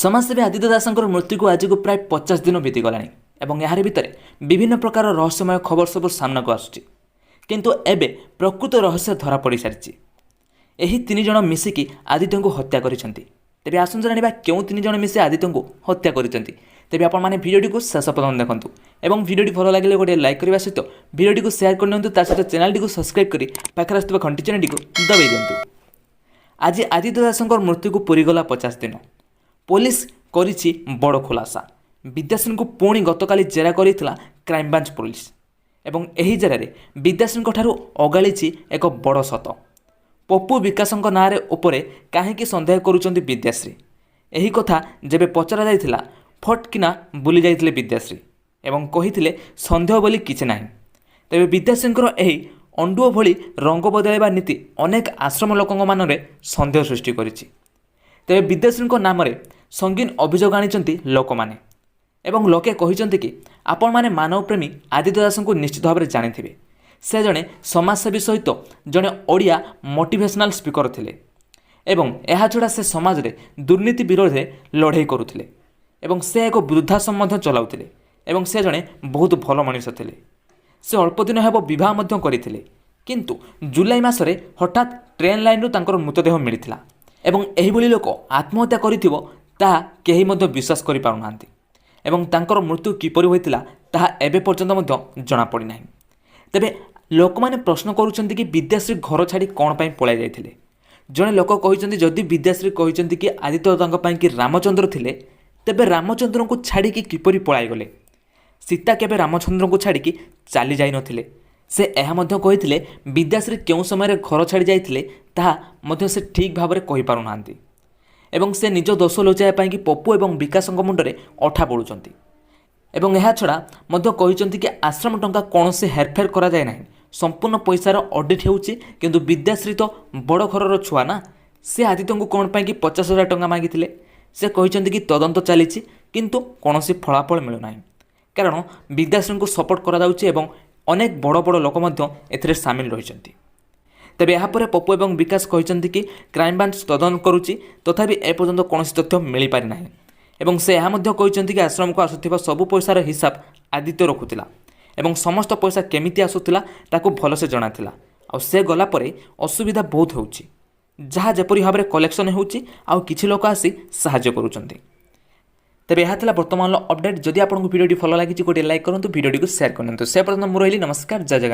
ସମାଜସେବୀ ଆଦିତ୍ୟ ଦାସଙ୍କର ମୃତ୍ୟୁକୁ ଆଜିକୁ ପ୍ରାୟ 50 ଦିନ ବିତିଗଲାଣି ଏବଂ ଏହାରି ଭିତରେ ବିଭିନ୍ନ ପ୍ରକାର ରହସ୍ୟମୟ ଖବର ସବୁ ସାମ୍ନାକୁ ଆସୁଛି। କିନ୍ତୁ ଏବେ ପ୍ରକୃତ ରହସ୍ୟ ଧରା ପଡ଼ିସାରିଛି। ଏହି ତିନି ଜଣ ମିଶିକି ଆଦିତ୍ୟଙ୍କୁ ହତ୍ୟା କରିଛନ୍ତି। ତେବେ ଆସନ୍ତୁ ଜାଣିବା, କେଉଁ ତିନି ଜଣ ମିଶି ଆଦିତ୍ୟଙ୍କୁ ହତ୍ୟା କରିଛନ୍ତି। ତେବେ ଆପଣମାନେ ଭିଡ଼ିଓଟିକୁ ଶେଷ ପର୍ଯ୍ୟନ୍ତ ଦେଖନ୍ତୁ ଏବଂ ଭିଡ଼ିଓଟି ଭଲ ଲାଗିଲେ ଗୋଟିଏ ଲାଇକ୍ କରିବା ସହିତ ଭିଡ଼ିଓଟିକୁ ସେୟାର କରିନିଅନ୍ତୁ। ତା ସହିତ ଚ୍ୟାନେଲଟିକୁ ସବସ୍କ୍ରାଇବ୍ କରି ପାଖରେ ଆସୁଥିବା ଘଣ୍ଟି ଚିହ୍ନଟିକୁ ଦବାଇ ଦିଅନ୍ତୁ। ଆଜି ଆଦିତ୍ୟ ଦାସଙ୍କର ମୃତ୍ୟୁକୁ ପୁରିଗଲା 50 ଦିନ। ପୋଲିସ କରିଛି ବଡ଼ ଖୁଲାସା। ବିଦ୍ୟାଶ୍ରୀଙ୍କୁ ପୁଣି ଗତକାଲି ଜେରା କରିଥିଲା କ୍ରାଇମବ୍ରାଞ୍ଚ ପୋଲିସ ଏବଂ ଏହି ଜେରାରେ ବିଦ୍ୟାଶ୍ରୀଙ୍କ ଠାରୁ ଅଗାଳିଛି ଏକ ବଡ଼ ସତ। ପପୁ ବିକାଶଙ୍କ ନାଁରେ ଉପରେ କାହିଁକି ସନ୍ଦେହ କରୁଛନ୍ତି ବିଦ୍ୟାଶ୍ରୀ, ଏହି କଥା ଯେବେ ପଚରାଯାଇଥିଲା, ଫଟକିନା ବୁଲି ଯାଇଥିଲେ ବିଦ୍ୟାଶ୍ରୀ ଏବଂ କହିଥିଲେ, ସନ୍ଦେହ ବୋଲି କିଛି ନାହିଁ। ତେବେ ବିଦ୍ୟାଶ୍ରୀଙ୍କର ଏହି ଅଣ୍ଡୁଅ ଭଳି ରଙ୍ଗ ବଦଳାଇବା ନୀତି ଅନେକ ଆଶ୍ରମ ଲୋକଙ୍କ ମନରେ ସନ୍ଦେହ ସୃଷ୍ଟି କରିଛି। ତେବେ ବିଦ୍ୟାଶ୍ରୀଙ୍କ ନାମରେ ସଙ୍ଗୀନ ଅଭିଯୋଗ ଆଣିଛନ୍ତି ଲୋକମାନେ ଏବଂ ଲୋକେ କହିଛନ୍ତି କି, ଆପଣମାନେ ମାନବପ୍ରେମୀ ଆଦିତ୍ୟ ଦାସଙ୍କୁ ନିଶ୍ଚିତ ଭାବରେ ଜାଣିଥିବେ। ସେ ଜଣେ ସମାଜସେବୀ ସହିତ ଜଣେ ଓଡ଼ିଆ ମୋଟିଭେସନାଲ୍ ସ୍ପିକର ଥିଲେ ଏବଂ ଏହାଛଡ଼ା ସେ ସମାଜରେ ଦୁର୍ନୀତି ବିରୋଧରେ ଲଢ଼େଇ କରୁଥିଲେ ଏବଂ ସେ ଏକ ବୃଦ୍ଧାଶ୍ରମ ମଧ୍ୟ ଚଲାଉଥିଲେ ଏବଂ ସେ ଜଣେ ବହୁତ ଭଲ ମଣିଷ ଥିଲେ। ସେ ଅଳ୍ପ ଦିନ ହେବ ବିବାହ ମଧ୍ୟ କରିଥିଲେ। କିନ୍ତୁ ଜୁଲାଇ ମାସରେ ହଠାତ୍ ଟ୍ରେନ୍ ଲାଇନ୍ରୁ ତାଙ୍କର ମୃତଦେହ ମିଳିଥିଲା ଏବଂ ଏହିଭଳି ଲୋକ ଆତ୍ମହତ୍ୟା କରିଥିବ, ତାହା କେହି ମଧ୍ୟ ବିଶ୍ୱାସ କରିପାରୁନାହାନ୍ତି ଏବଂ ତାଙ୍କର ମୃତ୍ୟୁ କିପରି ହୋଇଥିଲା, ତାହା ଏବେ ପର୍ଯ୍ୟନ୍ତ ମଧ୍ୟ ଜଣାପଡ଼ିନାହିଁ। ତେବେ ଲୋକମାନେ ପ୍ରଶ୍ନ କରୁଛନ୍ତି କି, ବିଦ୍ୟାଶ୍ରୀ ଘର ଛାଡ଼ି କ'ଣ ପାଇଁ ପଳାଇ ଯାଇଥିଲେ? ଜଣେ ଲୋକ କହିଛନ୍ତି, ଯଦି ବିଦ୍ୟାଶ୍ରୀ କହିଛନ୍ତି କି ଆଦିତ୍ୟ ତାଙ୍କ ପାଇଁ କି ରାମଚନ୍ଦ୍ର ଥିଲେ, ତେବେ ରାମଚନ୍ଦ୍ରଙ୍କୁ ଛାଡ଼ିକି କିପରି ପଳାଇଗଲେ? ସୀତା କେବେ ରାମଚନ୍ଦ୍ରଙ୍କୁ ଛାଡ଼ିକି ଚାଲି ଯାଇନଥିଲେ। ସେ ଏହା ମଧ୍ୟ କହିଥିଲେ, ବିଦ୍ୟାଶ୍ରୀ କେଉଁ ସମୟରେ ଘର ଛାଡ଼ି ଯାଇଥିଲେ, ତାହା ମଧ୍ୟ ସେ ଠିକ୍ ଭାବରେ କହିପାରୁନାହାନ୍ତି ଏବଂ ସେ ନିଜ ଦୋଷ ଲୁଚାଇବା ପାଇଁକି ପପୁ ଏବଂ ବିକାଶଙ୍କ ମୁଣ୍ଡରେ ଅଠା ବୋଳୁଛନ୍ତି। ଏବଂ ଏହା ଛଡ଼ା ମଧ୍ୟ କହିଛନ୍ତି କି, ଆଶ୍ରମ ଟଙ୍କା କୌଣସି ହେରଫେର କରାଯାଏ ନାହିଁ, ସମ୍ପୂର୍ଣ୍ଣ ପଇସାର ଅଡ଼ିଟ୍ ହେଉଛି। କିନ୍ତୁ ବିଦ୍ୟାଶ୍ରୀ ତ ବଡ଼ ଘରର ଛୁଆ ନା, ସେ ଆଦିତ୍ୟଙ୍କୁ କ'ଣ ପାଇଁକି 50,000 ଟଙ୍କା ମାଗିଥିଲେ? ସେ କହିଛନ୍ତି କି ତଦନ୍ତ ଚାଲିଛି, କିନ୍ତୁ କୌଣସି ଫଳାଫଳ ମିଳୁନାହିଁ, କାରଣ ବିଦ୍ୟାଶ୍ରୀଙ୍କୁ ସପୋର୍ଟ କରାଯାଉଛି ଏବଂ ଅନେକ ବଡ଼ ବଡ଼ ଲୋକ ମଧ୍ୟ ଏଥିରେ ସାମିଲ ରହିଛନ୍ତି। ତେବେ ଏହାପରେ ପପୁ ଏବଂ ବିକାଶ କହିଛନ୍ତି କି କ୍ରାଇମବ୍ରାଞ୍ଚ ତଦନ୍ତ କରୁଛି, ତଥାପି ଏପର୍ଯ୍ୟନ୍ତ କୌଣସି ତଥ୍ୟ ମିଳିପାରିନାହିଁ। ଏବଂ ସେ ଏହା ମଧ୍ୟ କହିଛନ୍ତି କି ଆଶ୍ରମକୁ ଆସୁଥିବା ସବୁ ପଇସାର ହିସାବ ଆଦିତ୍ୟ ରଖୁଥିଲା ଏବଂ ସମସ୍ତ ପଇସା କେମିତି ଆସୁଥିଲା, ତାକୁ ଭଲସେ ଜଣାଥିଲା। ଆଉ ସେ ଗଲା ପରେ ଅସୁବିଧା ବହୁତ ହେଉଛି। ଯାହା ଯେପରି ଭାବରେ କଲେକ୍ସନ୍ ହେଉଛି ଆଉ କିଛି ଲୋକ ଆସି ସାହାଯ୍ୟ କରୁଛନ୍ତି। ତେବେ ଏହା ଥିଲା ବର୍ତ୍ତମାନର ଅପଡେଟ୍। ଯଦି ଆପଣଙ୍କୁ ଭିଡ଼ିଓଟି ଭଲ ଲାଗିଛି, ଗୋଟିଏ ଲାଇକ୍ କରନ୍ତୁ, ଭିଡ଼ିଓଟିକୁ ସେୟାର କରନ୍ତୁ। ସେ ପର୍ଯ୍ୟନ୍ତ ମୁଁ ରହିଲି। ନମସ୍କାର, ଜୟ ଜଗନ୍ନାଥ।